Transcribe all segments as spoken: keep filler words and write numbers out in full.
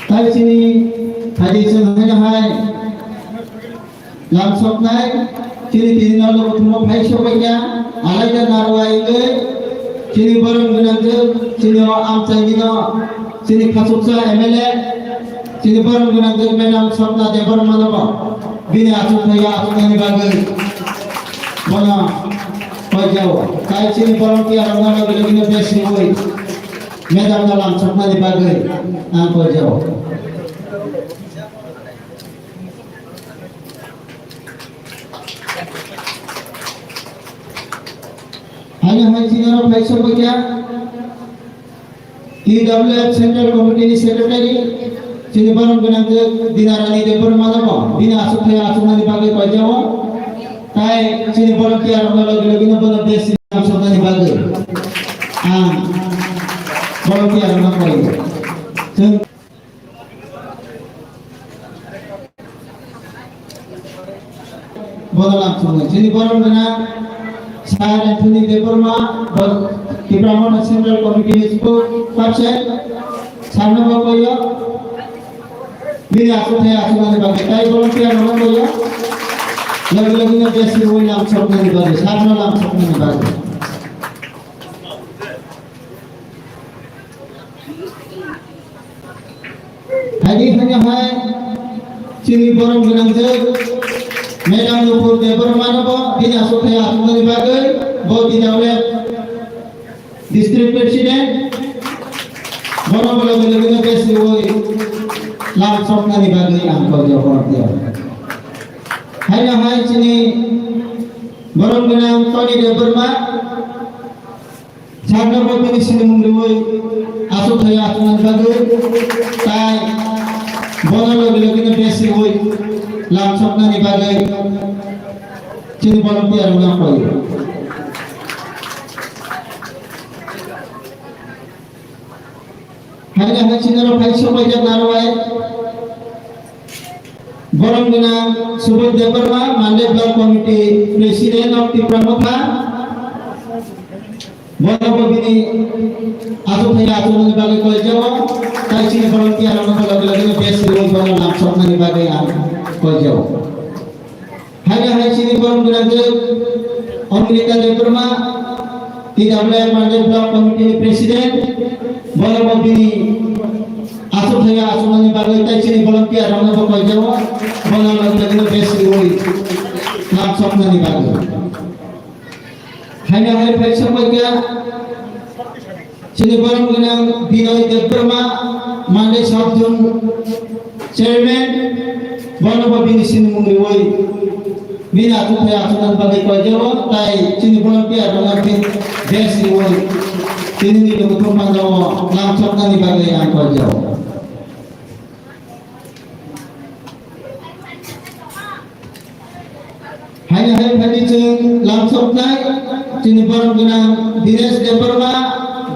Tai chini phaidi chwng haino hai lamsoknai, chini tini no lukuthumno phai sokbaikha, alaida narwai wngwi, chini borom gwnangjwk, chini o amchaini no, chini khachuksa M L A, chini borom gwnangjwk Madam Swapna Debbarma no bo, bini achukthai o achuknani bagwi bono koijao. Tai chini volunteer rokno logi logi no bes riwi Madam no lamsoknani bagwi ang koijao. Haino hai chini oro phai sokbaikha T W F Central Committee ni Secretary, chini borom gwnangjwk Dinarani Debbarma no bo, bini achukthai achuknani bagwi koijao. Tai chini volunteer rokno logi logi no bono bes lamsoknani bagwi ang volunteer rokno koiyo. Chwng Bono lamsoknai. Chini borom gwnang Sir Anthony Debbarma, bo-, Tipra Motha Central Committee ni spokesperson, Sir no bo koiyo. Bini achukthai achuknani bagwi tai volunteer rokno koiyo. Logi logi no bes riwi lamsoknani bagwi, Sir no lamsoknani bagwi. Haini haino hai chini borom gwnangjwk Madam Nupur Debbarma no bo bini achukthai achuknani bagwi bo T W F District President, bono bo logi logi no bes riwi lamsoknani bagwi ang koiyo. Haino hai chini borom gwnang Tony Debbarma, Sir no bo bini sinimung riwi achukthai achuknani bagwi tai bono logi logi no bes riwi lamsoknani bagwi chini volunteer rokno koiyo. Haino hai chini oro phai sokbaijak narwai. Borom gwnang Subodh Debbarma, Mandai Block Committee President of Tipra Motha. Bono bo bini achukthai achuknani bagwi koijao. Tai chini volunteer rokno logi logi no bes riwi bono lamsoknani bagwi ang koijao. Haino hai chini borom gwnangjwk Amrita Debbarma, T W F Mandai Block Committee ni President, bono bo bini achukthai achuknani bagwi tai chini volunteer rokno bo koijao, bono logi logi no bes riwi lamsoknani bagwi. Haino hai phai sokbaikha chini borom gwnang Binoy Debbarma, Mandai Sub Zone Chairman, bono bo bini sinimung riwi bini achukthai achuknani bagwi koijao, tai chini volunteer rokno bini bes riwi tini ni lukuthum panda o lamsoknani bagwi ang koijao. Haino hai phaidi chwng lamsoknai chini borom gwnang Dinesh Debbarma,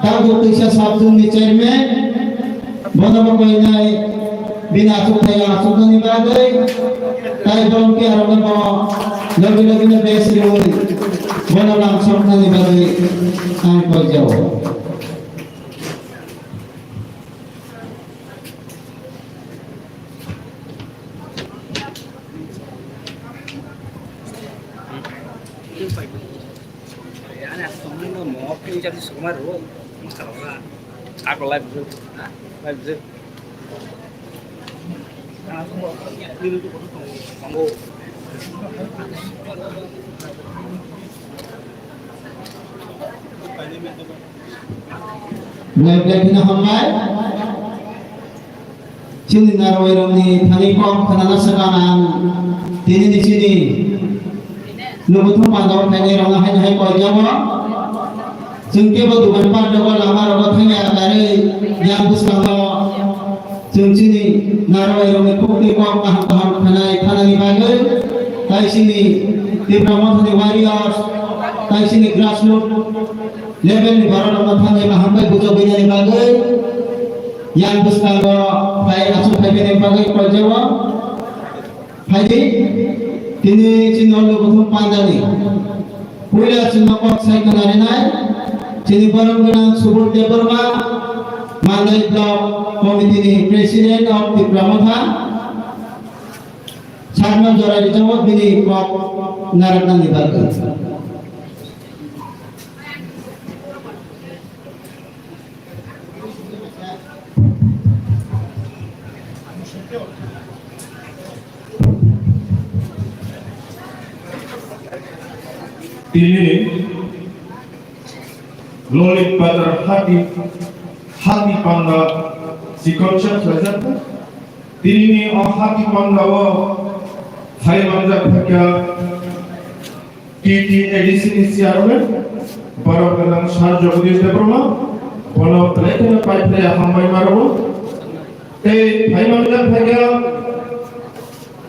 Dagor Twisa Sub Zone ni Chairman, bono bo koinai bini achukthai achuknani bagwi, tai volunteer rokno bo logi logi no bes riwi bono lamsoknani bagwi ang koijao. Ako live, live. Belai belai kheno hambai. Chini narwai rokni thani kok khnana swkang ang tini ni chini lukuthum pandao khainai rokno haino hai koijao. Chwng kebo dukan pat rogo lama rogo thangya karwi yang bwskango chwng chini narwai rokni kok twi kok kaham kaham khanai thanani bagwi tai chini Tipra Mothani warriors tai chini grassroot level ni borok rokno thangwi kaham bai bujagwi nani bagwi yang bwskango phai aswk phai bini bagwi koijao. Phaidi, tini chini o lukuthum pandani puila chwngno kok sai khna rinai chini borom gwnang Subodh Debbarma, Mandai Block Committee ni President of Tipra Motha, sakno jora rijao bini kok narwknani bagwi. Tini Lolik Bazar hati, hati panda sikon sa khlaijak. Tini o hati panda o phai manjak phaikha T T A D C ni chairman, borok gwnang Sir Jagadish Debbarma, bono belai kheno paiphlaiya hambai ma rwo. Tei phai manjak phaikha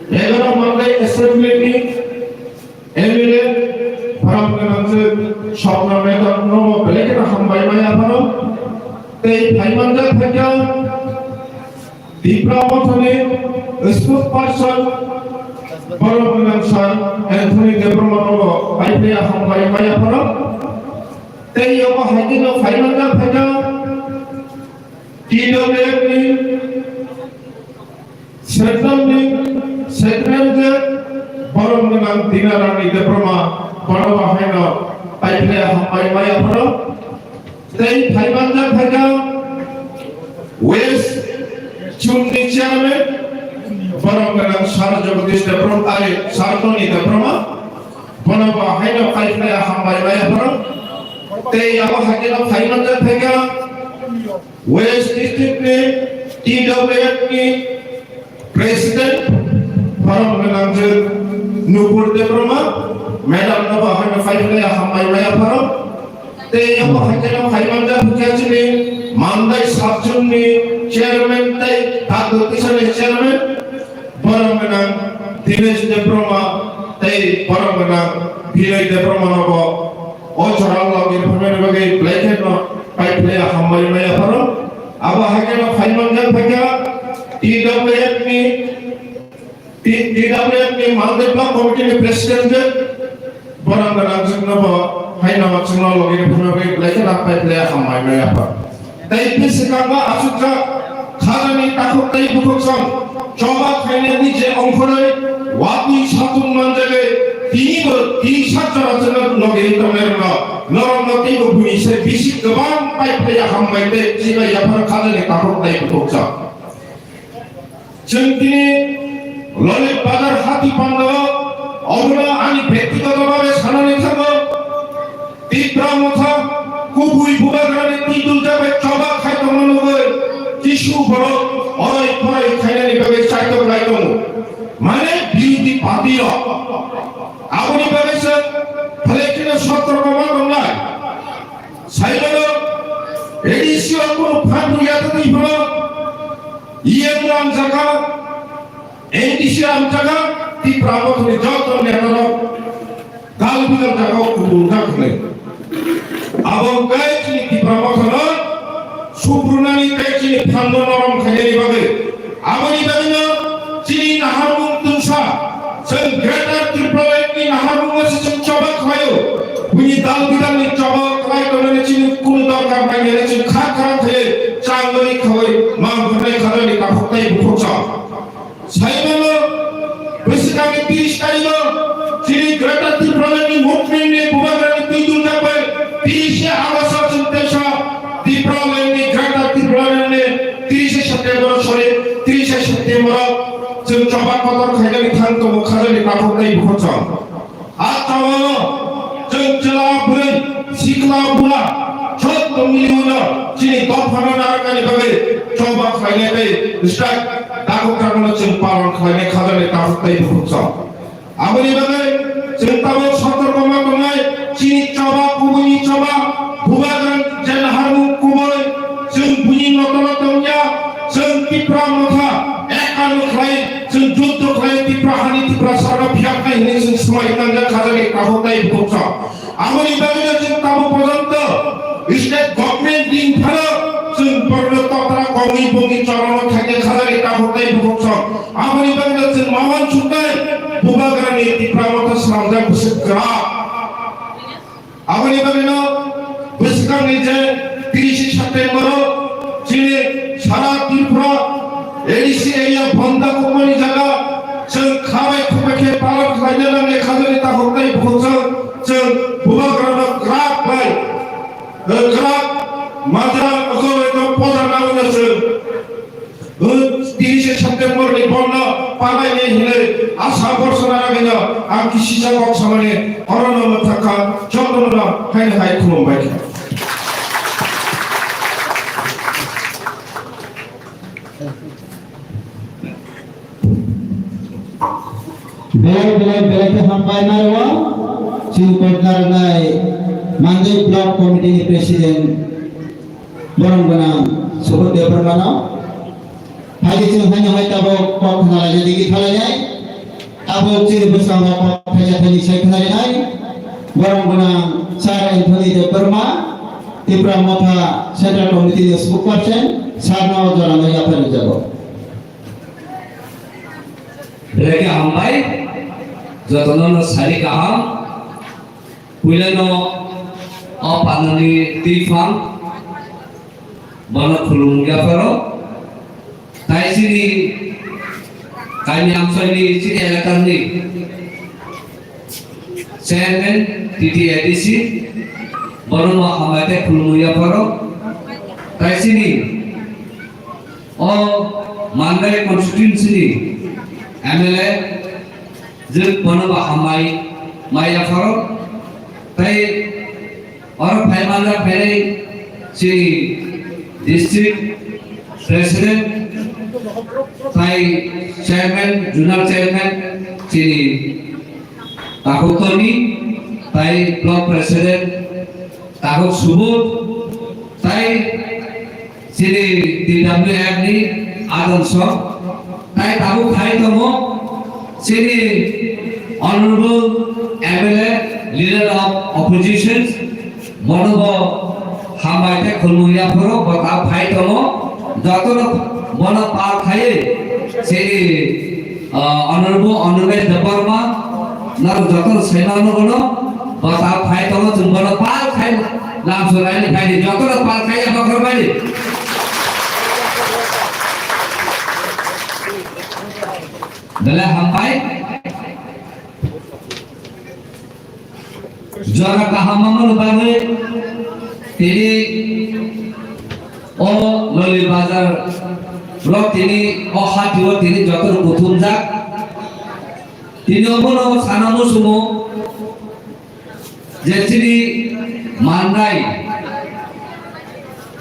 egaroh Mandai Assembly ni M L A, borok gwnang je Swapna Mehta no bo belai kheno hambai maya phano. Tei phai manjak phaikha Tipra Mothani spokesperson borok gwnang Sir Anthony Debbarma no bo paiphlaiya hambai maya phano. Tei omo hai kheno phai manjak phaikha T W F ni Central ni Secretary borok gwnang Dinarani Debbarma, borok bo haino paiphlaiya hambai maya phano. Tei phai manjak phaikha West Zone ni chairman, borok gwnang Sir Jagadish Debbarma, are Sir Tony Debbarma, bono bo haino paiphlaiya hambai maya phano. Tei abo hai kheno phai manjak phaikha West District ni T W F ni President, borok gwnang je Nupur Debbarma, madam no bo haino paiphlaiya hambai maya phano. Tei abo hai kheno phai manjak phaikha chini Mandai Sub Zone ni chairman tei Tato Tisani chairman, borok gwnang Dinesh Debbarma tei borok gwnang Binay Debbarma no bo o jora logi phaimanani bagwi belai kheno paiphlaiya hambai maya phano. Abo hai kheno phai manjak phaikha T W F ni T-, T W F ni Mandai Block Committee ni President je borok gwnang chwngno bo haino chwngno logi phano bai belai kheno paiphlaiya hambai maya phano. Tei bwswkango achukjak khajani takhuk tei bukhuk song choba khainani je ongkhorwi watwi satung manjagwi tini bo tini sak jora chwngno logi tongnai rwno norokno teibo buini se bisi kwbang paiphlaiya hambai tei chibai yapharo khajani takhuk tei bukhuk song. Chwng tini Lolik Bazar hati panda o, obono ani byaktigoto bhabe sanani thango, Tipra Motha kubui bubagrani twi duljakbai choba khai tongna nugwi kisu borok orai porai khainani bagwi chaitok lai tongo. Mane birodhi party rok. Aboni bagwi se belai kheno sotorko ma tongnai. Saimano A D C o kunu phan rwya tongwi phano, E M rang jaka, A D C rang jaka, Tipra Mothani joto netarok dal bidal jagao kubungjak hwnwi. Abo wngkha chini Tipra Mothano subrunani tei chini phano norom khainani bagwi. Aboni bagwino chini naharmung tungsa, chwng Greater Tipraland ni naharmungo se chwng choba khlaio. Buini dal bidal ni choba khlai tongnani chini kunu dorkar nangya, chwng kha kha khe chang nori khawi mang khornai khajani takhuk tei bukhuk chwng. Saimano bwswkangni tris tarikgo chini Greater Tipraland ni movement ni bubagrani twi duljakbai tris August o chwng teisa Tipraland ni Greater Tipraland ni tris September, sorry, tris September o chwng choba kotor khainani thang tongo khajani takhuk tei bukhuk chwng. A tawano chwng chwla bwrwi, sikla bura, joto miliuno chini dophano narwknani bagwi choba khlainai tei strike takhuk takhukno chwng palon khlainai khajani takhuk tei bukhuk chwng. Aboni bagwi chwng tabuk sotorko ma tongnai, chini choba kubuini choba, bubagrani je naharmung kubui, chwng buini notolo tongya, chwng Tipra Motha ekano khlai, chwng juddo khlai Tipra hani Tiprasarno phiyaknai hwnwi chwng swmai tangya khajani takhuk tei bukhuk chwng. Aboni bagwino chwng tabuk porjonto state government din phano chwng borokno totra kongwi bongwi chorano thangya khajani takhuk tei bukhuk chwng. Aboni bagwino chwng ma uansuknai bubagrani Tipra Motha swnamjak bwswk kwrak. Aboni bagwino bwskangni je tris September o chini A D C area bonda kumani jaga, chwng khabai khubai khe palok khlaina nangnai khajani takhuk tei bukhuk chwng, chwng bubagrano kwrak bai, eh, kwrak majra okolai no poda nangna chwng. Tini se September ni bonda palai ni hinwi asa borsona ragino ang kisisa kok samani orono mwthakha jotono haino hai khulumbai kha. Belai belai belai khe hambai naio chini kok narwknai Mandai Block Committee ni President borom gwnang Subodh Debbarmano. Phaidi chwng haino hai tabuk kok khna lainai digi thalainai. Abo chini bwskango kok thaisa thaini sai khnarinai, borom gwnang Sir Anthony Debbarma, Tipra Motha Central Committee ni spokesperson, sir no o jora no yaphar rijabo. Belai khe hambai, jotono no sari kaham, puilano o panani twi phang, bono khulum yapharo, Tai chini kaini amchaini chini elakani chairman T T A D C, bono bo hambai tei khulumwi yapharo. Tai chini o Mandai constituency ni M L A, je bono bo hambai ma yapharo. Tai Oro phai manjak phainai chini district president, tai chairman, zonal chairman, chini takhuk Tony, tai block president, takhuk Subodh, tai Chini T W F ni adon sok, tai tabuk phai tongo, chini Honorable M L A, Leader of Opposition, bono bo hambai tei khulumwi yapharo, bo tabuk phai tongo, jotono bono pal khaiwi, chini, ah, Honorable Animesh Debbarma, norok jotono saimanno bono, bo tabuk phai tongo, chwng bono pal khai. Lam suraini phaidi, jotono pal khai ya bokhorok baidi. Belai hambai. Jora kaham mangno bagwi tini o Loli Bazar rok tini o hatio tini jotono kuthumjak. Tini obono sana musumo. Je chini Mandai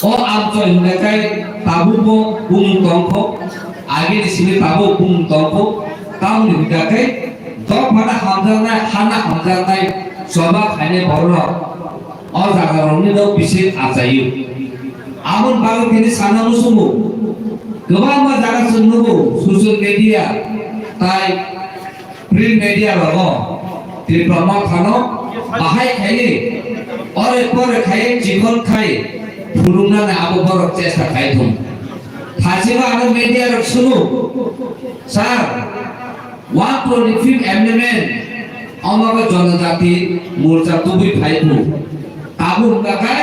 o amchoi hwnka khe tabukbo bumung tongkho, agini simi tabuk bumung tongkho, tamoni hwnka khe dophano hamjaknai, hano hamjaknai choba khainai bororok o jagarokni no bising achaio. Aboni bagwi tini sana musumo kwbangma jaga chwng nugo social media tai Print media rogo Tipra Mothano bahai khaiwi ore pore khaiwi chikon khai phunuknani abo borok chesta khai thung. Thachino ano media rok sunu, "Sir, one twenty-fifth amendment omo khe Jonojati Morcha tubui phai phu. Tabuk hwnka khe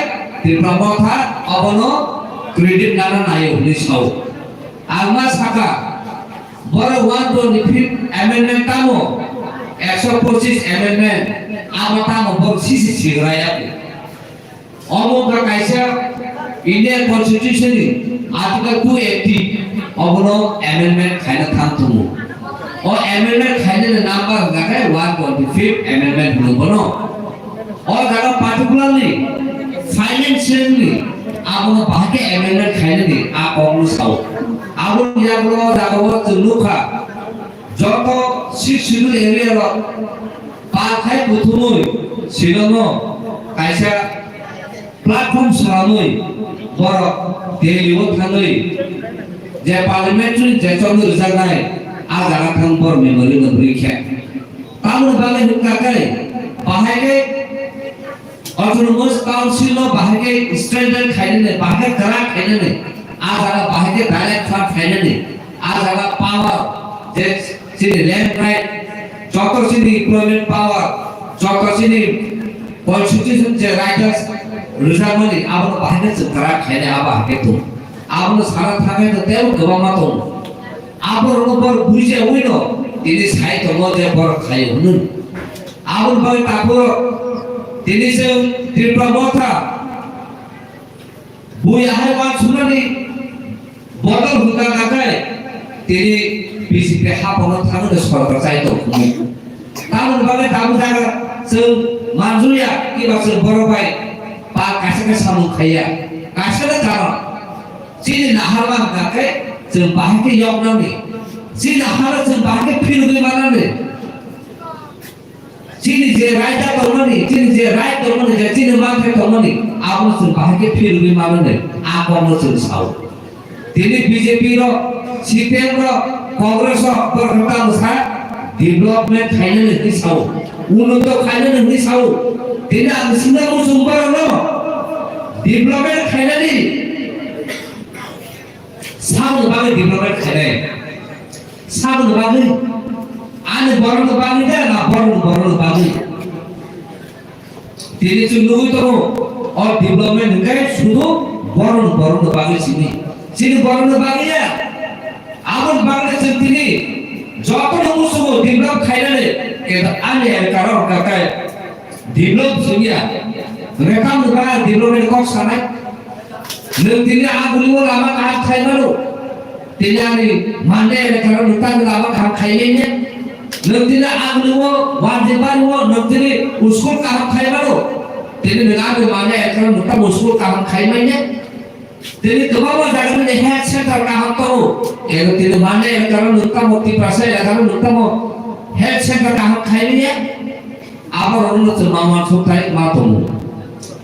Tipra Motha obono credit nana naio," hwnwi sao. Ang ma saka, Borok one twenty-fifth amendment tamo, ekso pochis amendment, abo tamo borok sisi sigra ya. Omo wngkha kaisa Indian Constitution ni Article two eighty, obono amendment khaina thang tongo. O amendment khainani number hwnkha khe one twenty-fifth amendment hwno bono. O jaga particularly financially abono bahai khe amendment khainani a kokno sao. Aboni yagulo o jaga o chwng nukha, joto Sixth Schedule area rok pal khai kuthumwi Shillong o kaisa platform swlamwi borok Delhi o thangwi je parliamentary je chongwi rwjaknai a jaga thang borok memorial no bwrwi khe. Tamoni bagwi hwnkha khe bahai khe Autonomous Council no bahai khe strengthen khainani, bahai khe kwrak khainani, a jaga bahai khe direct fund khainani, a jaga power, je chini land right, joto chini employment power, joto chini constitution je rights rwjakmani, abono bahai khe chwng kwrak khainai, abo hai khe tongo. Abono sana thangkhe no teibo kwbangma tongo. Aborokno borok bujiyaui no tini sai tongo je borok khaio hwnwi. Aboni bagwi takhuk tini chwng Tripura Motha bui ahai uansuknani bodol hwnka nakhai tini B J P haphano thangwi sorkar chai tongkhu. Tamoni bagwi tabuk jaga chwng manjukya kiba chwng borok bai pa kaisa khe samung khaiya. Kaisa khe karon chini naharma hwnka khe chwng bahai khe yoknani. Chini hano chwng bahai khe phirogwi manani. Chini je raida tongmani, chini je right tongmani, je chini manthai tongmani, abono chwng bahai khe phirogwi manani, a kokno chwng sao. Tini B J P rok, C P M rok, Congress rok, borok tamo sa development khainani hwnwi sao, unnoti khainani hwnwi sao. Tini ang swngna muchung borokno development khainani, samung bagwi development khainai, samung bagwi, ani borokno bagwi da na borokni borokno bagwi? Tini chwng nugwi tongo, o development hwnkhe sudu borokni borokni bagwi simi. Chini borokni bagwi ya. Aboni bagwi chwng tini jotono musugo develop khainani, kebo ani elkaro hwnkha khe develop simi ya. Hwnkhe tamni bagwi development kok sanai. Nwng tini agulio lama kaham khai mano. Tini ani mande elekaro nwng tang lama kaham khai manya. Nwng tini agulio wanjwi mano, nwng tini school kaham khai mano. Tini nwng ani mande elekaro nwng tang school kaham khai manya. Tini kwbangma jaga ni health center kaham tongo. Ero tini mande elekaro nwng tamo Tiprasa elekaro nwng tamo health center kaham khai manya. Aborokno chwng ma uansukthai ma tongo.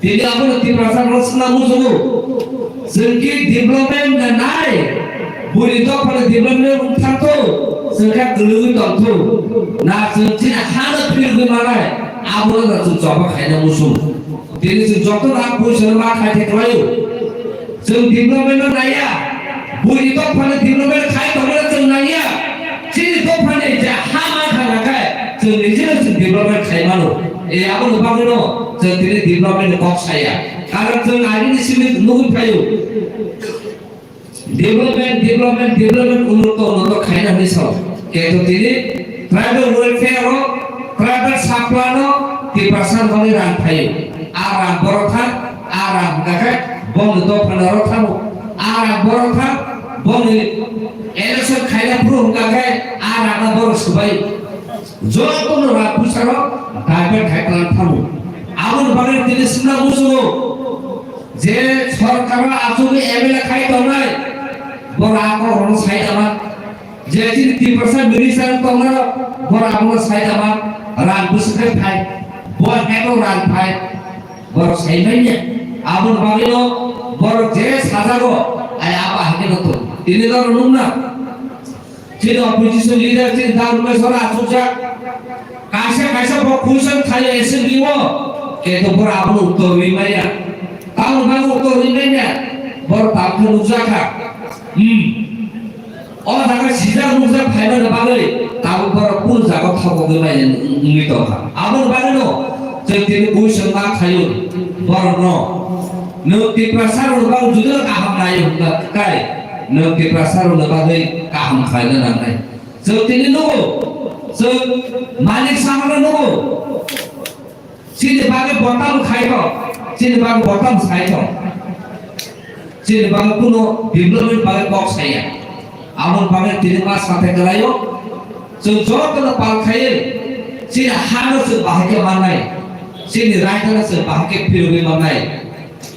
Tini abono Tiprasa rok swngna muchungo. Chwng ki development na nai? Buini dophani development wng thangtho, chwng khe kwlwgwi tongtho. Na chwng chini hano phirogwi manai, abono da chwng choba khaina muchung. Tini chwng joto na buisano ma khai khe klaio. Chwng development no naiya, buini dophani development khai tongmani chwng naiya. Chini dophani je ha ma thangna khai chwng nijino chwng development khai mano. E aboni bagwino chwng tini development ni kok saya. Karon chwng agini simi nugwi phaio. Development, development, development unnoti, unnoti khaina hwnwi sao. Kintu tini tribal welfare o, tribal supply no Tiprasa ni bagwi rang phaio. A rang borok thang, a rang hwnkha khe bongni dophani oro thango. A rang borok thang, bongni election khaina phuru hwnkha khe a rang no borok swbai. Jotono rang puisa rok divert khai tlang thango. Aboni bagwi tini swngna muchungo je sorkar o achugwi M L A khai tongnai, borok a kok rok no sai tama. Je chini Tiprasa minister tongna borok abono sai tama, rang bwswk khe phai, bo heto rang phai, borok sai manya. Aboni bagwino borok je sajago, ai abo hai kheno tong. Tini norok nukna, chini opposition leader chini Dam Rumeshwar achukjak, kaisa kaisa bo question khaio assembly o, kintu borok abono uttor rwi manya. Tamoni bagwi uttor rwi manya, borok tabukhe nukjakha. Hmm. O jaga sijak nukjak phaimani bagwi tabuk borok kunu jaga thokogwi maya wngwi tongkha. Aboni bagwino chwng tini buisong ma khaio borokno. Nwng Tiprasa rokni bagwi judino kaham naio hwnkha kai nwng Tiprasa rokni bagwi kaham khlaina nangnai. Chwng tini nugo, chwng Manik Sahano nugo. Chini bagwi bo tamo khai kho, chini bagwi bo tamo sai kho. Chini bagwi kuno development bagwi kok saya. Aboni bagwi tini ma sathai kwlaio. Chwng jotono pal khaiwi chini hano chwng bahai khe mannai. Chini raitano chwng bahai khe phirogwi mannai.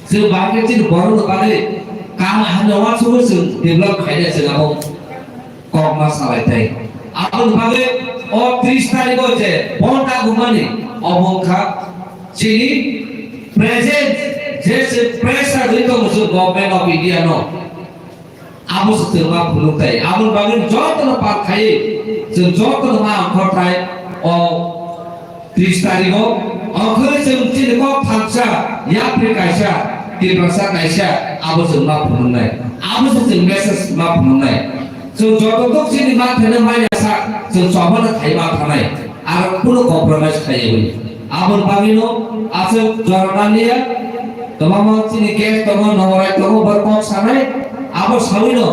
Chwng bahai khe chini borokno bagwi kaham hamya uansugwi chwng develop khainai chwng abo. Kokma salai tai. Aboni bagwi o tris tarikh o je bon tangmani obo wngkha chini present je se pressure rwi tongo chwng Government of India no. Abo se chwng ma phunuk tai. Aboni bagwi jotono pal khai chwng jotono ma angkhor tai o tris tarikh o, okhorwi chwng chini kok thansa, yapri kaisa, Tiprasa kaisa, abo chwng ma phunuknai, abo se chwng message ma phunuknai. Chwng joto tok chini ma thani maya sa, chwng chobana khai ma thanai, aro kuno compromise khaiwi. Aboni bagwino aswk jora naliya, kwbangma chini case tongo, nogorai tongo, borok kok sanai, abo sawino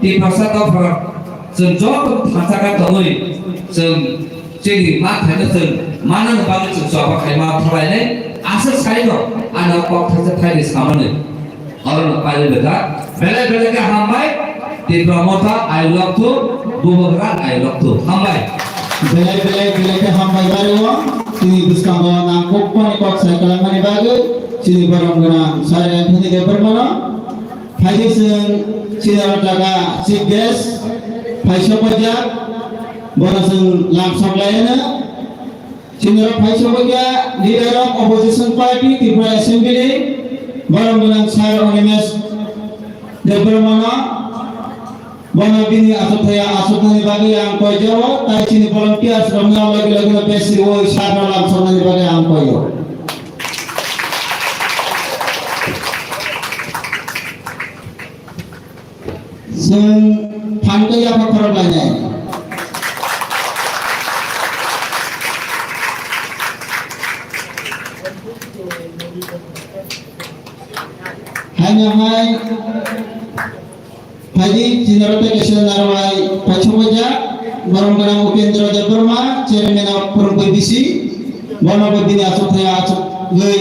Tiprasa dophra Chwng joto thansa khe tongwi, chwng chini ma thaino chwng manani bagwi chwng choba khaima thalainai aswk saino ano kok thansa thaini samani. Orono pailwi rijak. Belai belai khe hambai. Tipra Motha, I love you. Bubagra, I love you. Hambai. Belai belai belai khe hambai bario. Chini bwskango nang kok pani kok sai kwlangmani bagwi chini borom gwnang Sir Anthony Debbarmano. Phaidi chwng chini oro jaga chief guest phai sokphaijak, bono chwng lam sok lai hwno. Chini oro phai sokphaikha leader of opposition party Tripura Assembly, borom gwnang Sir Animesh Debbarmano. Bono bini achukthai achuknani bagwi ang koijao, tai chini volunteers rokno logi logi no besi oi sir no lam soknani bagwi ang koio. Chwng phan khe yapha khorok lainai. Haino hai phaidi chini oro tei kaisa narwai paithakbaijak, borom gwnang Upendra Debbarma, Chairman of Purungkui B C, bono bo bini achukthai achugwi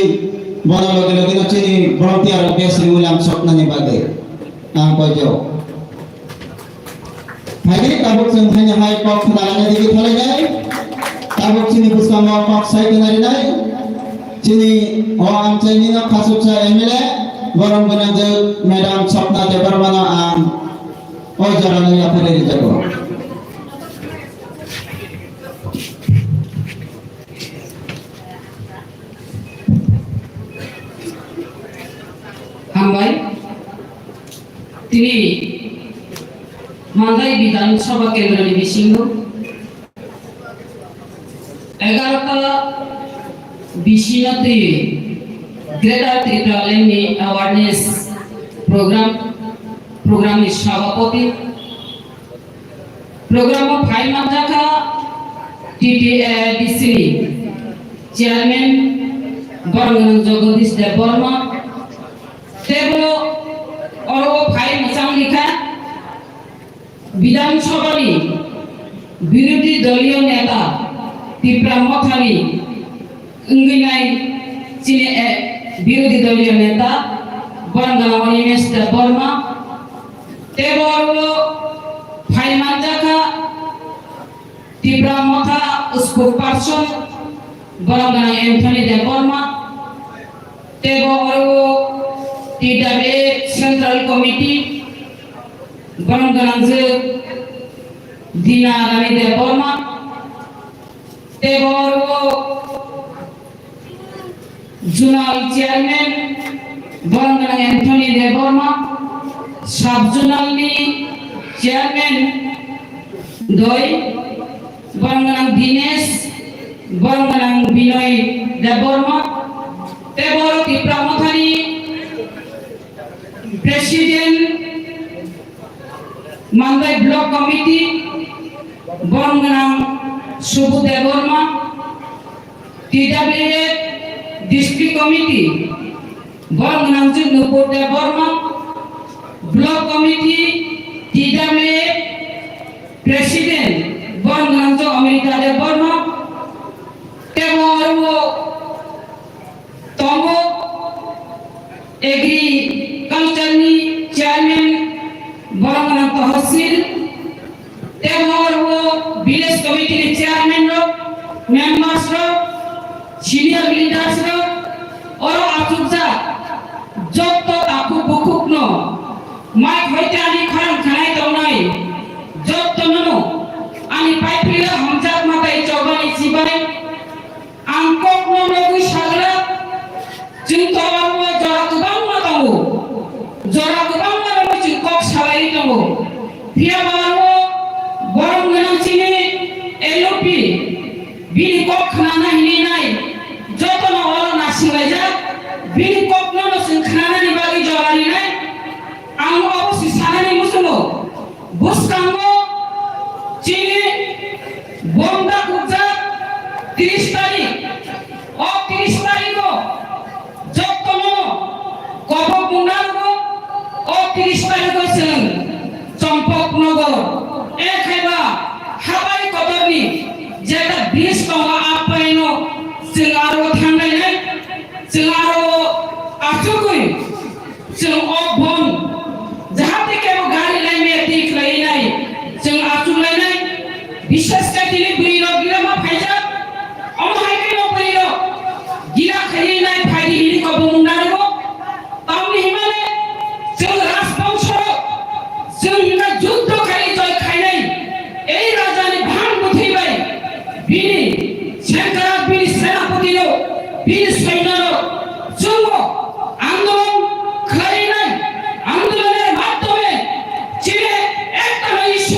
bono logi logi no chini volunteer rok besi lam soknani bagwi. Ang koijao. Phaidi tabuk chwng haino hai kok khna laina digwi thalainai. Tabuk chini bwskango kok sai khna rinai. Chini o amchaini no khasuksa M L A borom gwnangjak Madam Swapna Debbarmano ang o jorano yapharwi rijago. Hambai. Tini Mandai Bidhan Sabha Kendra ni bisingo egarota bisino twi Greater Tripura Land ni awareness program, program ni sabhapati, program o phai manjakha T T A D C ni chairman borom gwnang Jagadish Debbarma, tebo oro o phai mwchang rikha Bidhan Sabha ni birodhi doliyo neta Tipra Motha ni wngwi nai chini, eh, birodhi doliyo neta borom gwnang Animesh Debbarma, tebo oro phai manjakha Tipra Motha spokesperson borom gwnang Anthony Debbarma, tebo oro T W A Central Committee borom gwnang je Dina Rani Debbarma, tebo oro Zonal Chairman borom gwnang Anthony Debbarma, Sub Zonal ni Chairman doi borom gwnang Dinesh, borom gwnang Binoy Debbarma, tebo oro Tipra Motha ni President Mandai Block Committee borom gwnang Subhu Debbarma, T W A District Committee borom gwnang Nupur Debbarma, Block Committee T W A President borom gwnang Amrita Debbarma, tebo oro tongo Agriculture ni chairman borom gwnang Tahsil, tei oro village committee ni chairman rok, members rok, senior leaders rok, oro achukjak jotto takhuk bukhuk no, mic hoite ani khorang khanai tongnai jotto no ani paipri hamjak matai chobani chibai. Ang kokno nugwi sagra, chwng to aro jora kwbangma tongo. Jora kwbangma rokno chwng kok salaiwi tongo. Phiya ba aro borom gwnang chini L O P, bini kok khnana hinwi nai, jotono oro nasinglajak, bini kokno no chwng khnanani bagwi jora rinai. Ang obo si sanani muchungo, bwskango chini bonda kukjak tris tarik, o tris tariko jotono kobok mungna rwgo, o tris tariko chwng Champaknagar ek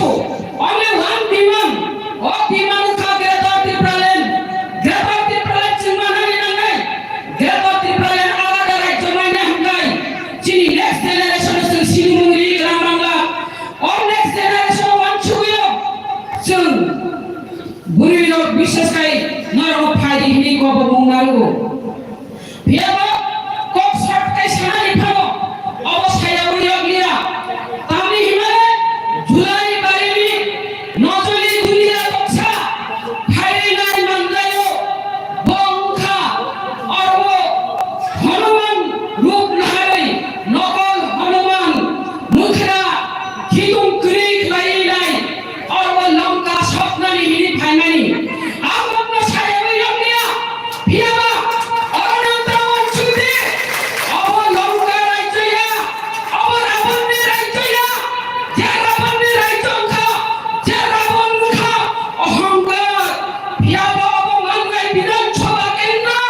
Only one demand, o demand wngkha Greater Tipraland. Greater Tipraland chwng manani nangnai. Greater Tipraland alada rajyo naina hwnkhai chini next generation no chwng sinimung ri gwnang mangla. O next generation wansugwi o chwng bwrwi rok biswas khai norok phai di hwnwi kobor mung narwgo. Phiyaba kok sat kai sanani phano obo sayawi yokliya. Tamni himale Julai barini nojoli dunia toksa phairinai manlayo. Bo wngkha oro Hanuman rup naharwi nokol Hanuman mukhra khitung kwrwi khlaiwi nai. Oro Lanka soknani hini phaimani. Ang nokno sayawi yokliya. Phiyaba oro nang ta wansuk di. Obo Lanka rajyo ya. Obo Rabanni rajyo ya. Je Rabanni rajyo wngkha, je Raban wngkha, ohongkar. Phiyaba obo mangai Bidhan Sabha kendro.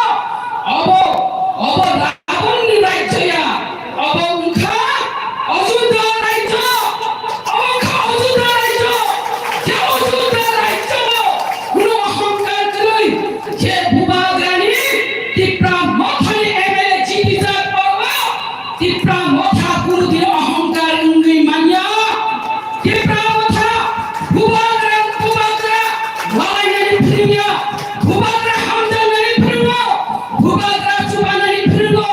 Obo, obo Rabanni rajyo ya. Obo wngkha Ajodhya rajyo. Obo wngkha Ajodhya rajyo. Je Ajodhya rajyo kuno ohongkar kwrwi, je Bubagrani Tipra Mothani M L A jiti jak borok, Tipra Motha kuno dino ohongkar wngwi manya. Tipra Motha Bubagra, Bubagra walainani phwrwngya, Bubagra hamjaknani phwrwngo, Bubagra chubanani phwrwngo.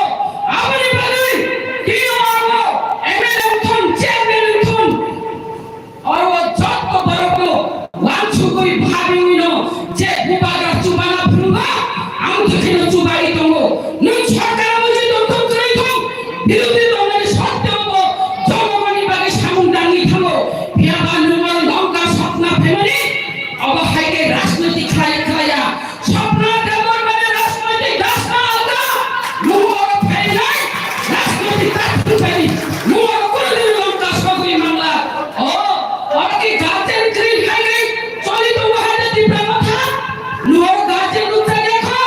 Aboni bagwi tini oro M L A wngthun, chairman wngthun, oro jotto borokno wansugwi phabiwino je Bubagra chubana phwrwngo, ang jokheno chubai tongo. Nwng sorkar mujui tongthung kwrwi thung, birodhi tongnani sotteo bo jonogonni bagwi samung tangwi thango. Phiyaba nwng oro Lanka sokna phaimani, obo hai khe rajniti khlai khlaiya. Sopna Debbarmani rajniti dasna alka, nwng oro phainai rajniti dasna phaini, nwng oro kunu dino Lanka sogwi mangla. O, oro ki guardian kwrwi hai khe choli tongo hai khe Tipra Motha? Nwng oro guardian nukjagya kho?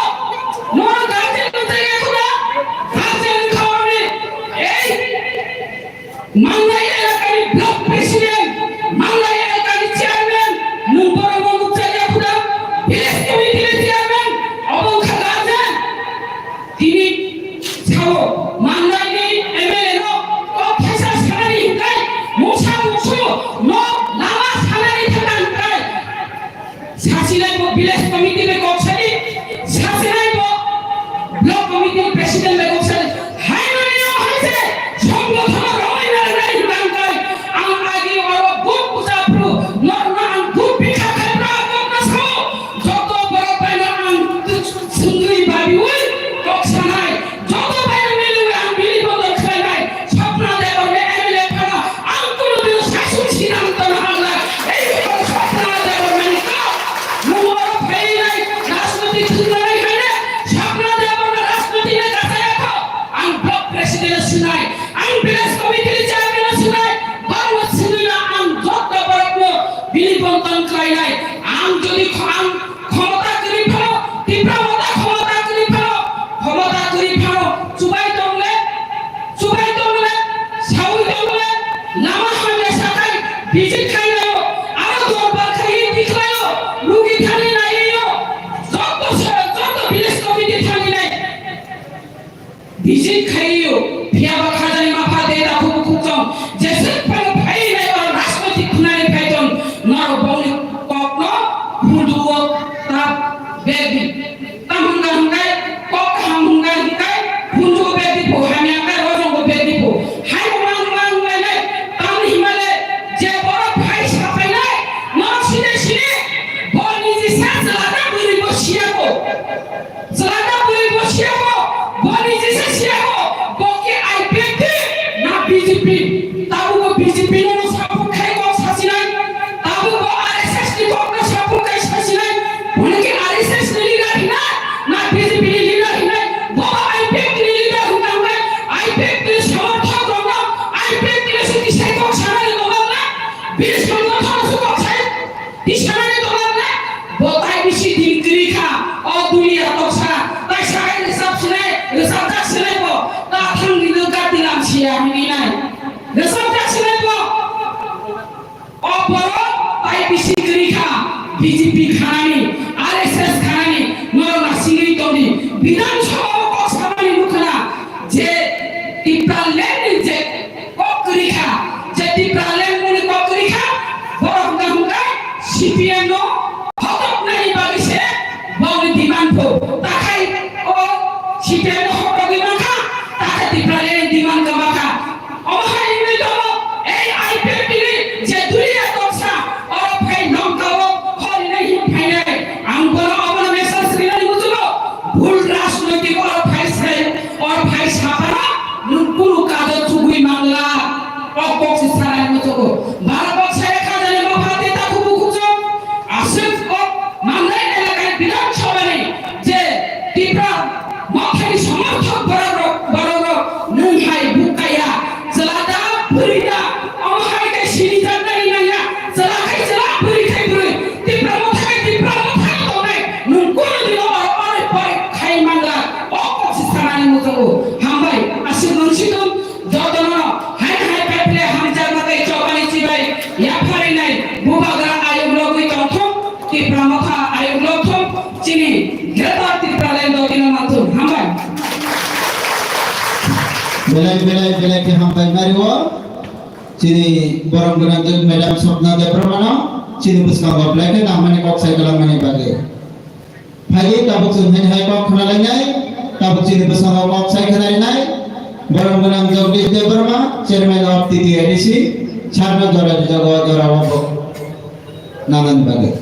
Nwng oro guardian nukjagya kho na? Guardian wngkha oroni. Ei, Manglai elakani block president, Manglai elakani chairman, nwng borokno nukjakya khuda, village committee ni chairman, obo wngkha guardian. Tini sao, Manglaini M L A no kok khaisa sanani hinkai, mungsa mungsu no lama sanani thangna hinkai. Sasinai bo village committee bai kok sadi, sasinai bo block committee president bai kok sadi. Hai mani o hai se songgothon rwmai na rwnai hinang kai. Ang agi oro buk buja phru, norno ang buk bikha khai bra kok na sao. Joto borok bai no ang sungri babi ui kok sanai. Joto bai no melu ang bini bodol khlainai. Sopna Debbarma M L A phano ang kuno dino sasuk sinang tongna hamla. Ei bwrwi Sopna Debbarmani kok. Nwng oro phainai rajniti thwngnairok haino Sopna Debbarma rajniti no kachaya kho. Ang block president no swnai, ang village committee ni chairman no swnai, bangma swnwi na ang joto borok no bini bontong khlainai. Ang jodi kho-, ang khomota kwrwi phano, Tipra Motha khomota kwrwi phano, khomota kwrwi phano, chubai tongle, chubai tongle, sawi tongle, lama hamya sakai, visit khainayo, aro dorbar khai tikhlayo, rugi thani naiyo, joto se-, joto village committee thani nai. Visit khaio, phiyaba khajani mapha de da khuk khuk tong, jeswk phano phai nai oro rajnoitik khunani phai tong, norok bongni kokno phunduo ta begi. Tam hwnka hwnkai, kok kaham hwnka hwnkai, phunduo begi pho, hamya hwnkai, rojong bo begi pho. Hai bo mang mang lai nai, tamni himale je borok phai sapai nai, norok sini sini, bo niji sa jala na bwrwi bo siya ko. Chwla ta bwrwi bo siya bo, bo niji se siya bo, bo khe I P F T na B J P? Tabukbo B J P no no support khai kok sasinai, tabukbo R S S ni kok no support khai sasinai, bo no khe R S S ni leader hinai, na B J P ni leader hinai, bo I P F T ni leader hwnka hwnai, I P F T ni samorthok rok no, I P F T ni se tisai kok sanani tongma wngna, bini samorthok no se kok sai. Tisanani tongma wngkha, bo tai bisi din kwrwi kha, o duniya toksa, tai sakai rwchap sinai, rwchapjak sinai bo, ta thangni no gati lam siya hwnwi nai. Rwchapjak sinai bo, o borok B J P khanani, R S S khanani, norok nasingwi tongdi. Bidhan Sabha o kok samani nukha na je Tipraland ni je kok kwrwi kha, je Tipraland mungni kok kwrwi kha, borok hwnka hwnka C P M no hotoknani bagwi se bongni demand pho. Takhai o C P M no hotogwi mankha, takhai Tipraland ni demand kwma kha. Omo hai wngwi tongo, ei I P F T ni je dulia toksa, oro phai nongkao horinai hin phainai. Ang bono obono message rinani muchungo, bhul rajnoitik oro phai sai, oro phai sapano nwng kunu kajo chugwi mangla. O kok se sanani muchungo. Baro kok sai kha jani mapha tei takhuk bukhuk chwng. Aswk o Mangnai elakani Bidhan Sabhani je Tipra mothani somorthok borok rok, borok rok nwng hai buk kaya, chwla da, bwrwi da, omo hai khe sini jaknani nangya, chwla khai chwla, bwrwi khai bwrwi, Tipra motha khai Tipra motha no tongnai, nwng kunu dino oro ore pore khai mangla, o kok se sanani muchungo. Hambai, aswk nwng situng. Jotono hai hai kaiphile hamjakma tei chobani chibai yapharinai bubagra ayuk logwi tongthok, Tipra motha ayuk logthok, chini Greater Tipraland dotino manthok. Hambai. Belai belai belai khe hambai mario. Chini borom gwnang Madam Swapna Debbarmano chini bwskango belai khe nangmani kok sai kwlangmani bagwi. Phaidi tabuk chwng haini hai kok khna lainai, tabuk chini bwskango kok sai khna rinai, borom gwnang Jagdish Debbarma, Chairman of T T A D C, sarno jora jujago jora o bo nanani bagwi.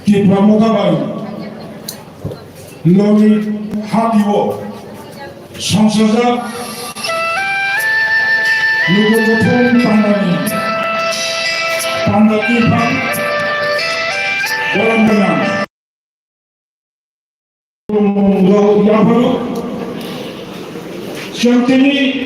Tipra motha bai noni hati o songsajak lugu kuthum pandani panda Tipra borom gwnang. Yapharo chwng tini